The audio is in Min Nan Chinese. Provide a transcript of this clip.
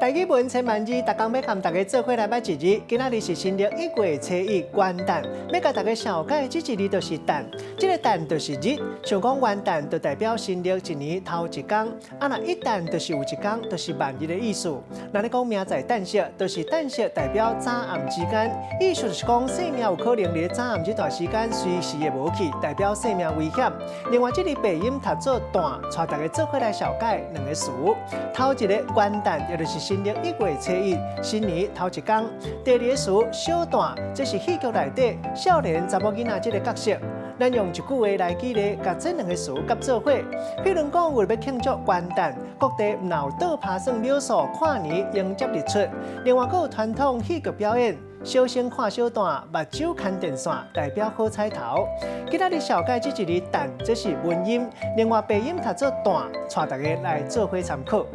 台語文千萬字，逐工欲佮大家做伙來捌一字。今仔日是新曆1月初1，元旦，欲共大家紹介這一字就是旦，這个旦就是日，像講元旦就代表新曆一年頭一工，啊若一旦就是有一工，就是萬日的意思。若你講命在旦夕，就是旦夕代表早暗之間，意思就是講生命有可能佇早暗這段時間隨時會無去，代表生命危險。另外，這个白音讀做旦，帶大家做伙來紹介兩个詞。頭一个元旦，也就是新曆1月初1，新年頭一工。第二个詞小旦，這是戲劇內底少年查某囡仔這个角色。咱用一句話來舉例，共這兩个詞結做伙。譬如講，為了欲慶祝元旦，各地毋但有倒拍算秒數跨年迎接日出，另外閣有傳統戲劇表演。小生看小旦，目睭牽電線，代表好彩頭。今仔日紹介這一字旦，這是文音；另外白音讀做旦，帶大家來做伙參考。